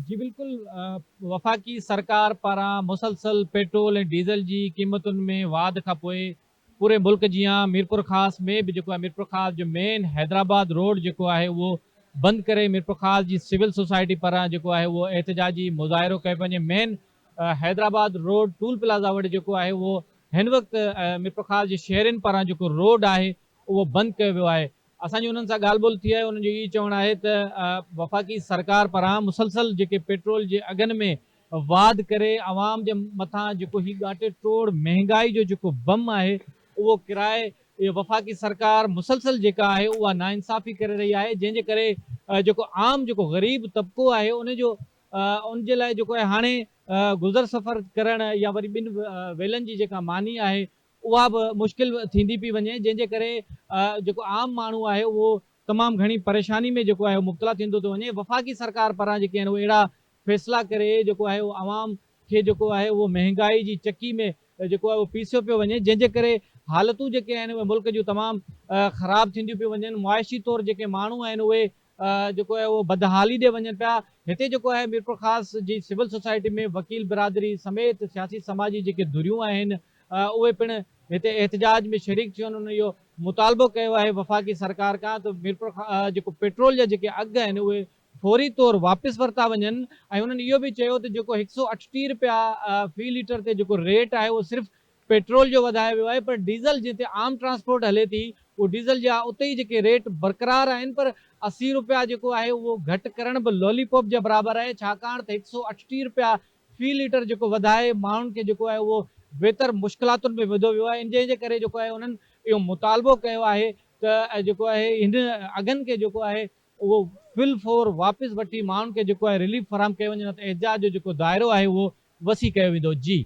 جي بلڪل وفاقي سرڪار پاران مسلسل پيٽرول ۽ ڊيزل جي قيمتن ۾ واڌ کانپوء پوري ملڪ جيان ميرپورخاص ۾ به جيڪو آهي ميرپورخاص جو مين حيدرآباد روڊ جيڪو آهي اهو بند ڪري ميرپورخاص جي سول سوسائٽي پاران جيڪو آهي اهو احتجاجي مظاهرو ڪيو پيو وڃي مين حيدرآباد روڊ ٽول پلازا وٽ جيڪو آهي اهو هن وقت ميرپورخاص جي شهرين پاران جيڪو روڊ آهي اهو بند ڪيو ويو آهي اسان جي انهن سان ڳالهه ٻولهه ٿي آهي انهن جو اهو چوڻ آهي ته وفاقي سرڪار پاران مسلسل جيڪي پيٽرول جي اگهن ۾ واڌ ڪري عوام جي مٿان جيڪو هي ڳاٽي ٽوڙ مهنگائي جو جيڪو بم آهي اهو ڪرائي وفاقي سرڪار مسلسل جيڪا آهي اها ناانصافي ڪري رهي آهي جنهن جي ڪري جيڪو عام جيڪو غريب طبقو آهي ان جو ان جي لاء جيڪو آهي هاڻي گذر سفر ڪرڻ يا وري ٻن ويلن جي جيڪا ماني آهي اها به مشڪل ٿيندي پئي وڃي جنهن جي ڪري جيڪو عام ماڻهو آهي اهو تمام گهڻي پريشاني ۾ جيڪو آهي مبتلا ٿيندو ٿو وڃي وفاقي سرڪار پاران جيڪي آهن اهي اهڙا فيصلا ڪري جيڪو آهي اهو عوام کي جيڪو آهي اهو مهنگائي جي چڪي ۾ جيڪو آهي اهو پيسيو پيو وڃي جنهن جي ڪري حالتون جيڪي آهن اهي ملڪ جون تمام خراب ٿينديون پيون وڃن معاشي طور جيڪي ماڻهو آهن اهي جيڪو آهي اهو بدحالي ڏي وڃن پيا هتي جيڪو آهي ميرپورخاص جي سول سوسائٽي ۾ وڪيل برادري سميت سياسي سماجي جيڪي ڌريون آهن اهي پڻ هتي احتجاج ۾ شريڪ ٿيون انهن اهو مطالبو ڪيو آهي وفاقي سرڪار کان ته ميرپور جيڪو پيٽرول جا جيڪي اگهه آهن اهي فوري طور واپس ورتا وڃن ۽ انهن اهو به چيو ته جيڪو 138 رپيا في ليٽر تي جيڪو ريٽ آهي اهو صرف پيٽرول جو وڌايو ويو آهي پر ڊيزل جنهن تي عام ٽرانسپورٽ هلي ٿي اهو ڊيزل جا اتي ئي جيڪي ريٽ برقرار آهن پر 80 رپيا جيڪو آهي اهو گهٽ ڪرڻ به لولي پاپ جي برابر آهي ڇاڪاڻ ته 138 رپيا في ليٽر جيڪو وڌائي ماڻهن کي جيڪو آهي اهو ويتر مشڪلاتن ۾ وڌو ويو آهي جنهن جي ڪري جيڪو آهي انهن اهو مطالبو ڪيو آهي ته جيڪو آهي هن اگهن کي جيڪو آهي اهو في الفور واپس وٺي ماڻهن کي جيڪو آهي رليف فراهم ڪيو وڃي نه ته احتجاج جو جيڪو دائرو آهي اهو وسيع ڪيو ويندو جي.